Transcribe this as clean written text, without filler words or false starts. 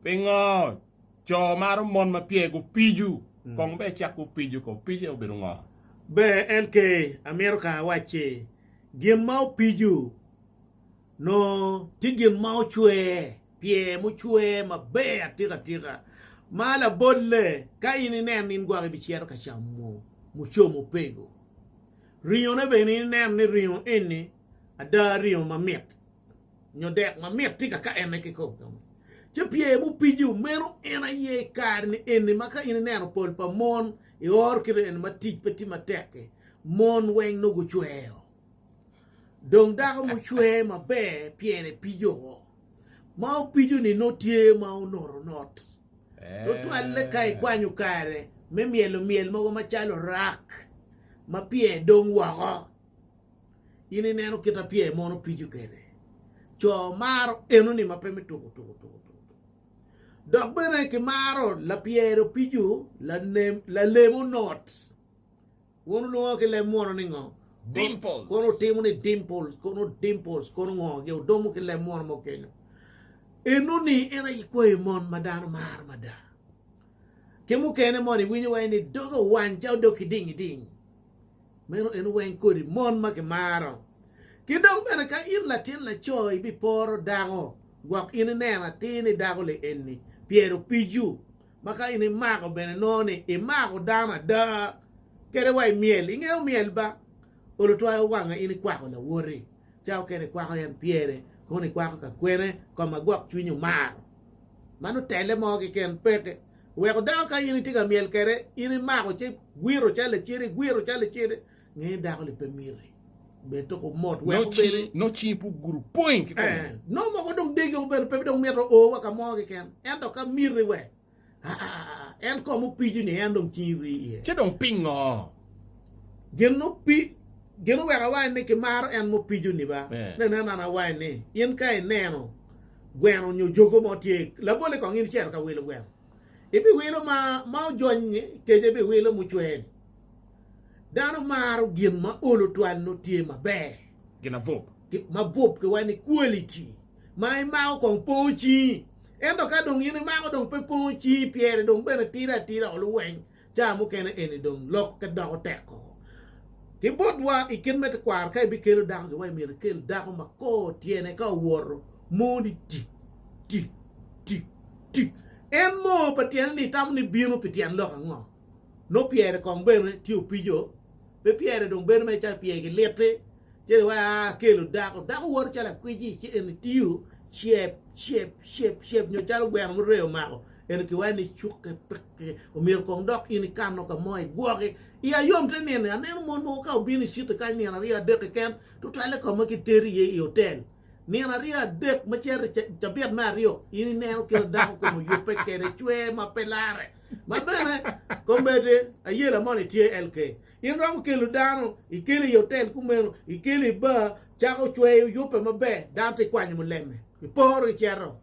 Pingo co maro mon ma pye gupiju? Kong ber icak ki opijo ko, opijo aye obedo ngo? Ber LK, amito kong awacci gin ma opijo nongo tye gin ma ocwer, pyer mucwer maber atika tika. Ma labolle, ka in inen in gwok ibicito ka camo mucomo opego, ringone bene in ineno ni ringo eni ada ringo mamit. nyo dek mamit tye ka ka ene kikome. Ci pyer mupijo meno en aye i kare-ni eni ma ka in ineno pol pa mon i oro kite eni ma tic pe tye matek-ki, mon weng nongo gucwero. Dong dako mucwer maber pyere pijo oko. Ma opijo-ni nongo tye ma onoto onot. Tutwalle ka ikwanyo kare me myelo myel mogo macalo rak ma pyer dong woko. In ineno kit a pyer mono pico kede. Co maro enoni ma pe me tuku tuku tuku tuku. Dok bene ki maro lapyer opico lalem onot. Wun wulwongo ki leb mwono ni ngo? Dimples. Kono otimo ni dimples, kono dimples, kono ngo gi odomo ki leb mwono mo kenyo. Enoni en aye kwayo mon ma dano maro mada. Ki mukene moni iwinyo wai ni doge owany calo dog kiding iding. Meno en weng kodi mon ma kimaro. Ki dong bene ka in latin laco ibiporo dako, gwok in ineno atir ni dako li eni pyero picu, ma ka in imako bene nongo ni imako dano ada kede wa imyel. Ingeyo myel ba? Olo twal wanga in ikwako lawoti, ca okene ikwako en pyere, kono ikwako ka kwene, koma gwok cwiny omaro. Mano tele mo keken peke. Weko dako ka in itye ka myel kwede, in imako ci gwiro calo lacede, igwiro calo lacede, nge dako-ni pe miti. Bed tok omot wek obedi. Nongo cingi pe ogudo point kikome. Eh, nongo moko dong dege bene pe dong mito o wa ka mo keken. Ento ka miti we, aa, en kom opico ni en dong cingi rii iye. Ci dong pingo? Gin opi, gin oweko awaci ni kimaro en mupico ni ba. Eh. Ne nen an awaci ni in ka ineno gweno nyo jogo mo tye, labolle kong in icito ka wilo gweno, ibiwilo ma ma ojony-nyi kece ibiwilo mucwe-ni. Dano maro gin ma olo twal nongo tye maber. Gin abup. Mabup kiwaco ni quality ma imako kong pongo cingi. Ento ka dong in imako dong pe pongo cingi pyere dong bene tidi atida olo weng. Ca mukene eni dong lok ke doko tek koko. Ki botwa i kit me tekwaro ka ibikelo dako giwa myero ikel dako ma kor tyene ka owoto moo ni tik tik tik tik. En moo pa tyene ni itamo ni bino pi tyen lok ango? Nongo pyere kong bene tye opico pe pyere dong bedo mere calo pyer giliti ci dong aa akelo dako dako woto calo akwici ci eni tiyo cep cep cep cep nyo calo gweno muree omako eni kiwaco ni cukke peke omyero kong dok in ikano ka mo igwoki. I ayom te nino-ni, aneno mon mogo ka obino i citi kany nino aryo adek keken, tutwalle ka ma kiteri iye i otel. Nino aryo adek ma cito i cabit me aryo, in ineno kit ma dako kome oyubbe kwede, cwer ma pe larre. Ma bene kombeddi ayela moni tye LK. In romo kelo dano, ikelo i otel kumeno, ikelo i bar, cako cweyo yubbe maber, dano te kwanyo muleme, iporo icito.